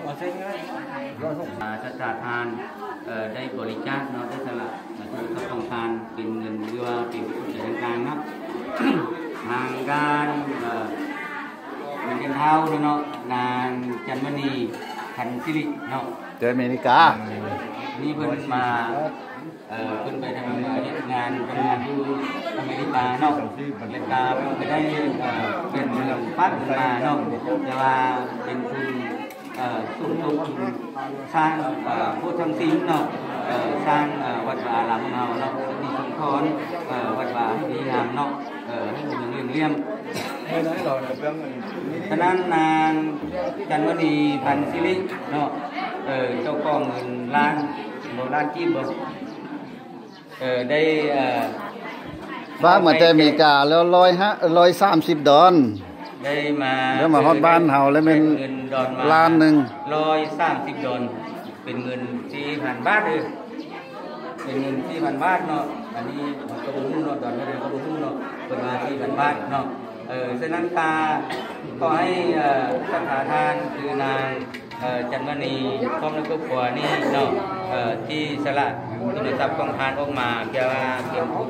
ອາ ສັດທາທ່ານ ເອີ ໄດ້ບໍລິຈາກເນາະ ໄດ້ສະຫຼະ ເອີ ທຸນຊັບຂອງທ່ານ ເປັນເງິນ ຫຼືວ່າເປັນປັດໄຈຕ່າງໆເນາະ ທາງດ້ານ ເອີ ເປັນເປັນທ້າວເນາະ ນາງຈັນມະນີ ພັນສິລິເນາະ ຈາກອາເມລິກາ ນີ້ເພິ່ນມາ ເອີ ເພິ່ນໄປທຳງານ ເຮັດງານ ທຳງານຢູ່ອາເມລິກາເນາະ ແລ້ວກະເພິ່ນກະໄດ້ ເອີ ເປັນເລື່ອງຝາກເງິນມາເນາະ ແຕ່ວ່າເປັນທຶນ ເອີ ສົມທົບທຶນສ້າງ ເອີ ໂບດສັງສິມເນາະ ເອີ ສ້າງ ເອີ ວັດວາອາລາມຂອງເຮົາເນາະ ປະຕິສັງຂອນ ເອີ ວັດວາໃຫ້ດີງາມເນາະ ເອີ ໃຫ້ຮຸ່ງເຮືອງເລື່ອງລ້ຽມ. ສະນັ້ນນາງຈັນມະນີ ພັນສິລິເນາະ ເອີ ເຈົ້າຂອງເງິນລ້ານ ບໍ່ ລ້ານກີບບໍ່? ເອີ ໄດ້ ເອີ ຝາກມາແຕ່ອາເມລິກາແລ້ວ ຮ້ອຍຫ້າ ເອີ ຮ້ອຍສາມສິບດອນ ໄດ້ມາ ແລ້ວມາຮອດບ້ານເຮົາແລ້ວແມ່ນ ເງິນດອນມາ ລ້ານໜຶ່ງ ຮ້ອຍສາມສິບດອນ ເປັນເງິນສີ່ພັນບາດເດີ ເປັນເງິນສີ່ພັນບາດເນາະ ອັນນີ້ເຮົາກະບໍ່ຮູ້ເນາະ ດອນເທົ່າໃດກະບໍ່ຮູ້ເນາະ ເພິ່ນວ່າສີ່ພັນບາດເນາະ ເອີ ສະນັ້ນກະຂໍໃຫ້ ເອີ ສັດທາທ່ານ ຄືນາງ ເອີ ຈັນມະນີ ພ້ອມດ້ວຍຄອບຄົວນີ້ເນາະ ເອີ ທີ່ສະຫຼະທຶນຊັບຂອງທ່ານອອກມາ ເພື່ອວ່າເປັນທຶນ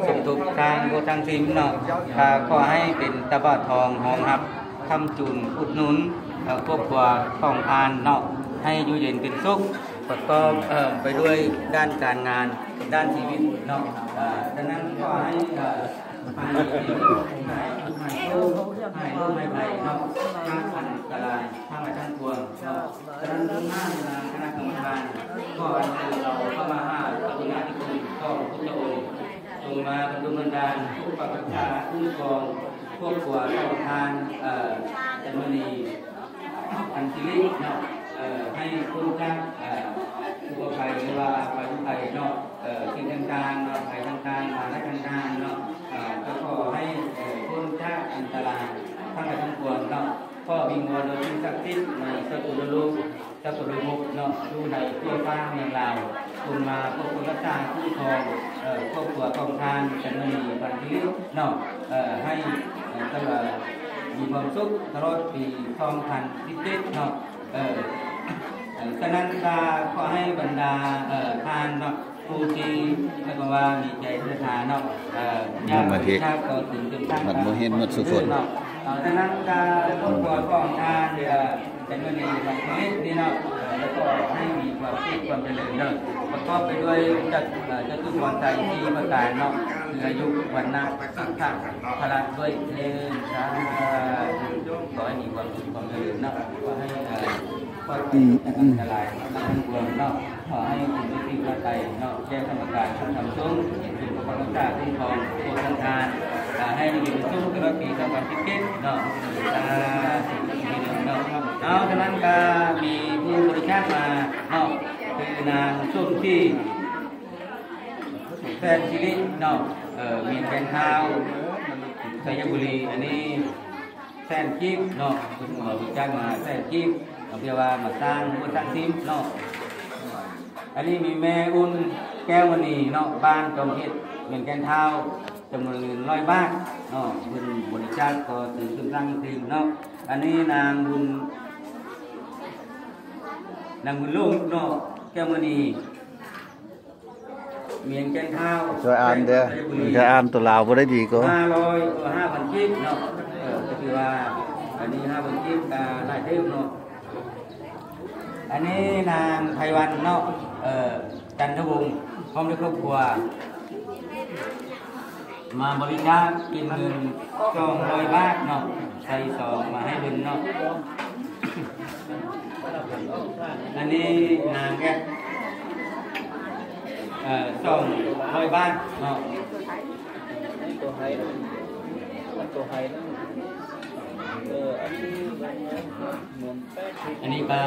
ສົມທົບສ້າງໂບດສັງສິມເນາະ ກະຂໍໃຫ້ເປັນຕະບະທອງຮອງຮັບຄ້ຳຈູນອຸດໜູນ ເອີ ຄອບຄົວຂອງທ່ານເນາະ ໃຫ້ຢູ່ເຢັນເປັນສຸກ ປະກອບ ເອີ ໄປດ້ວຍດ້ານການງານ ດ້ານຊີວິດເນາະ ເອີ ສະນັ້ນຂໍໃຫ້ ເອີ ໃຫ້ ໃຫ້ ໃຫ້ໂລກ ໃຫ້ໂລກ ໃຫ້ໄພເນາະ ຈາກອັນຕະລາຍທັງຫຼາຍທັງປວງເນາະ ສະນັ້ນ ທາງຄະນະກຳມະການ ຂໍອັນເຊີນເອົາພະມະຫາກະລຸນາທິຄຸນຂອງພຸດທະອົງ ຈົ່ງມາບັນດົນບັນດານ ປົກປັກຮັກສາ ຄຸ້ມຄອງຄອບຄົວຂອງທ່ານ ເອີ ຈັນມະນີ ອັນສິລິເນາະ ເອີ ໃຫ້ພົ້ນຈາກ ເອີ ອຸປະໄພ ຫຼືວ່າໄພໄພເນາະ ເອີ ສິ່ງຕ່າງໆເນາະ ໄພຕ່າງໆ ມາໄດ້ຕ່າງໆເນາະ ເອີ ກະຂໍໃຫ້ ເອີ ພົ້ນຈາກອັນຕະລາຍທັງຫຼາຍທັງປວງເນາະ ຂໍວິງວອນໂດຍສິ່ງສັກສິດໃນສາກົນໂລກ ສາກົນໂລກເນາະ ຢູ່ໃນທົ່ວຟ້າເມືອງລາວ ຈົ່ງມາປົກປັກຮັກສາຄຸ້ມຄອງ ເອີ ຄອບຄົວຂອງທ່ານ ຈັນມະນີ ພັນສິລິເນາະ ເອີ ໃຫ້ ເອີ ຕະຫຼອດ ມີຄວາມສຸກຕະຫຼອດປີສອງພັນສິບເຈັດເນາະ ເອີ ສະນັ້ນກະຂໍໃຫ້ບັນດາ ເອີ ທ່ານເນາະ ຜູ້ທີ່ ເອີ້ນວ່າມີໃຈສັດທາເນາະ ເອີ ຢາກ ຢາກ ກໍເຖິງຈຸດນັ້ນ ມັນບໍ່ເຫັນໝົດສູ່ຄົນເນາະ ເອີ ສະນັ້ນກະຄອບຄົວຂອງທ່ານ ເອີ ເປັນມື້ນີ້ວັນທີນີ້ເນາະ ເອີ ແລ້ວກໍໃຫ້ມີຄວາມສຸກຄວາມຈະເລີນເນາະ ປະກອບໄປດ້ວຍຈັດ ເອີ ຈະຕຸພອນໄຊສີ່ປະການເນາະ ຄືອາຍຸ ວັນນະ ສຸຂະ ພະລະ ດ້ວຍເທີ້ນ ສາທຸ ຂໍໃຫ້ມີຄວາມສຸກຄວາມຈະເລີນເນາະ ຂໍໃຫ້ ເອີ ປອດໄພຈາກອັນຕະລາຍທັງປວງເນາະ ຂໍໃຫ້ເປັນສິລິມະໄຕເນາະ ແກ່ກຳມະການທັງສາມຊົນ ເປັນຜູ້ຮັກສາຄຸ້ມຄອງພວກທ່ານ ເອີ ໃຫ້ຢູ່ເປັນສຸກຕະຫຼອດປີສອງພັນສິບເຈັດເນາະ ສາທຸເນາະ ເອົາ ສະນັ້ນກະມີຜູ້ບໍລິຈາກມາເນາະ ຄືນາງສົມສີ ແສນສິລິເນາະ ເອີ ວຽງແກ່ນທາວ ໄຊຍະບູລີ ອັນນີ້ ແສນກີບເນາະ ເພິ່ນກໍຮູ້ຈັກມາແສນກີບ ເອົາເພື່ອວ່າມາສ້າງໂບດສັງສິມເນາະ ອັນນີ້ມີແມ່ອຸ່ນ ແກ້ວມະນີເນາະ ບ້ານຈອມເພັດ ວຽງແກ່ນທາວ ຈຳນວນເງິນຮ້ອຍບາດເນາະ ເພິ່ນບໍລິຈາກກໍຖືກຂຶ້ນສ້າງຂຶ້ນເນາະ ອັນນີ້ນາງບຸນ ນາງບຸນຫຼົງເນາະ ແກ້ວມະນີ ວຽງແກ່ນທາວ ຊ່ວຍອ່ານເດີ ຊ່ວຍອ່ານໂຕລາວບໍ່ໄດ້ດີກໍ ຫ້າຮ້ອຍ ເອີ ຫ້າພັນກີບເນາະ ເອີ ກໍຖືວ່າ ອັນນີ້ຫ້າພັນກີບກໍຫຼາຍເຕີບເນາະ ອັນນີ້ນາງໄພວັນເນາະ ເອີ ຈັນທະວົງ ພ້ອມດ້ວຍຄອບຄົວ ມາບໍລິຈາກເປັນເງິນສອງຮ້ອຍບາດເນາະ ໃສ່ຊອງມາໃຫ້ເພິ່ນເນາະ ອັນນີ້ນາງແອດ ເອີ ສອງຮ້ອຍບາດເນາະ ອັນນີ້ກະ